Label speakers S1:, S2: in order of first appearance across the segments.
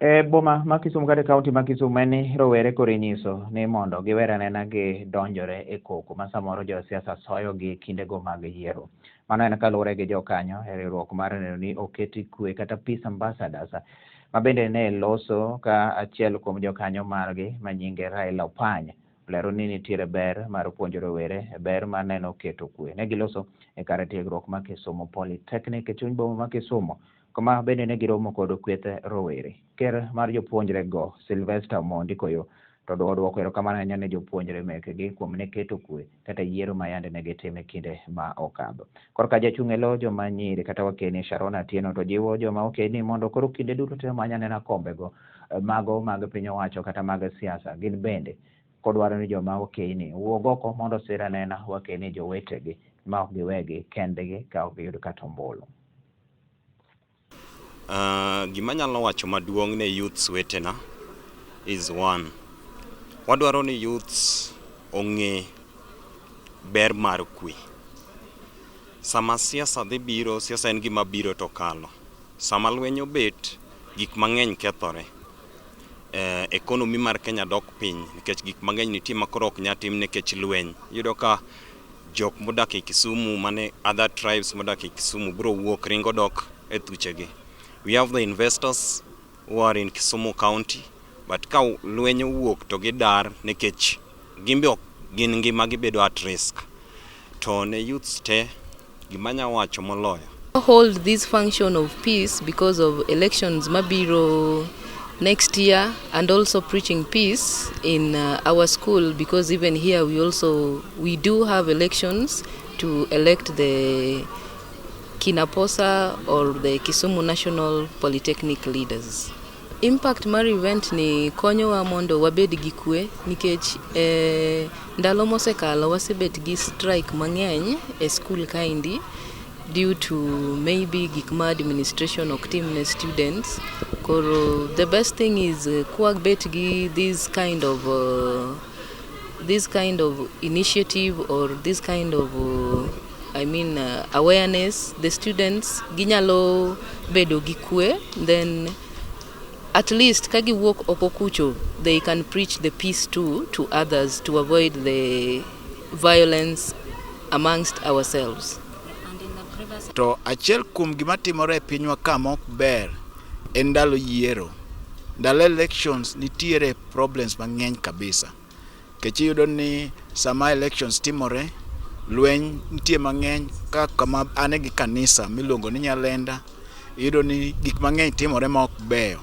S1: E boma ma Kisumu kata e kaunti ma Kisumu en ni rowere koro inyiso ni mondo giwer anena gi donjore e koko ma samoro josiasa soyo gi kindego mag yiero. Mano en kaluwore gi jokanyo e riwruok mar neno ni oketi kwe kata Peace Ambassadors ma bende ne loso ka achiel kuom jokanyo margi ma nyinge Raila Opany olero ni nitiere ber mar puonjo rowere e ber mar neno keto kwe. Ne giloso e kar tiegruok ma Kisumu Polytechnic e chuny boma ma Kisumu kama bende ne giromo kod kweth rowere. Ker mar jopuonjre go Sylvester Omondi Koyo to odwoko erokamano ahinya ne jopuonjre mekgi kuom ne keto kwe kata yiero ma yande ne gitimo e kinde ma okadho. Korka jachung' e lo joma nyiri kata wakeni Sharon Atieno to jiwo joma okeni mondo koro kinde duto te many anena kombego mago mag piny owacho kata mag siasa gin bende kodwaro ni joma okeni owuog oko mondo osir anena wakeni jowetegi ma ok giwegi kendgi ka ok giyud kata ombulu.
S2: Gima anyalo wacho maduong' ne youths wetena is one, wadwaro ni youths ong'e ber mar kwe. Sama siasa dhi biro, siasa en gima biro to kalo. Sama lweny obet, gik mang'eny kethore. Economy mar Kenya dok piny nikech gik mang'eny nitie ma koro ok nyal tim nikech lweny. Iyudo ka jok modak e Kisumu mane other tribes modak e Kisumu biro wuok ringo dok e thuchegi. We have the investors who are in Kisumu County, but ka lweny owuok to gidar nikech gin be ok gin ngima gibedo at risk. To ne youths te, gima anya wacho moloyo
S3: Hold this function of peace because of elections mabiro next year and also preaching peace in our school, because even here we also we do have elections to elect the Kinaposa or the Kisumu National Polytechnic leaders. Impact mar event ni konyowa mondo wabed gi kwe nikech ndalo mosekalo wasebet gi strike mang'eny e school kaendi due to maybe gik ma administration ok tim ne students. Koro the best thing is kwabet gi this kind of initiative or this kind of I mean awareness, the students ginyalo bedo gi kwe, then at least ka giwuok oko kucho, they can preach the peace too to others to avoid the violence amongst ourselves.
S4: To achiel kuom gima timore e pinywa ka mok ber en ndalo yiero. Ndalo elections nitiere problems mang'eny kabisa. Nikech iyudo ni sama elections timore, lweny nitie mang'eny ka kama ane gi kanisa miluongo ni Nyalenda, iyudo ni gik mang'eny timore ma ok beyo.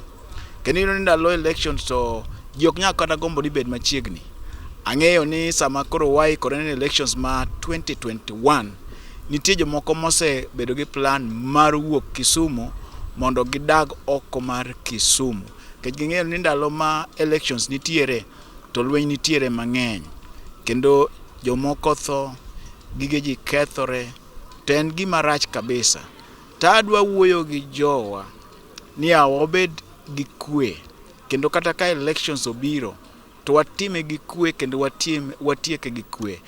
S4: Kendo iyudo ni ndalo elections to ji ok nyal kata gombo ni bed machiegni. Ang'eyo ni sama koro waikore ne elections ma 2021, nitie jomoko mosebedo gi plan mar wuok Kisumu mondo gidag oko mar Kisumu. Nikech ging'eyo ni ndalo ma elections nitiere to lweny nitiere mang'eny. Kendo jomoko tho, gige ji kethore, to en gima rach kabisa. To adwa wuoyo gi jowa ni yawa wabed gi kwe kendo kata ka elections obiro to watime gi kwe kendo watieke gi kwe.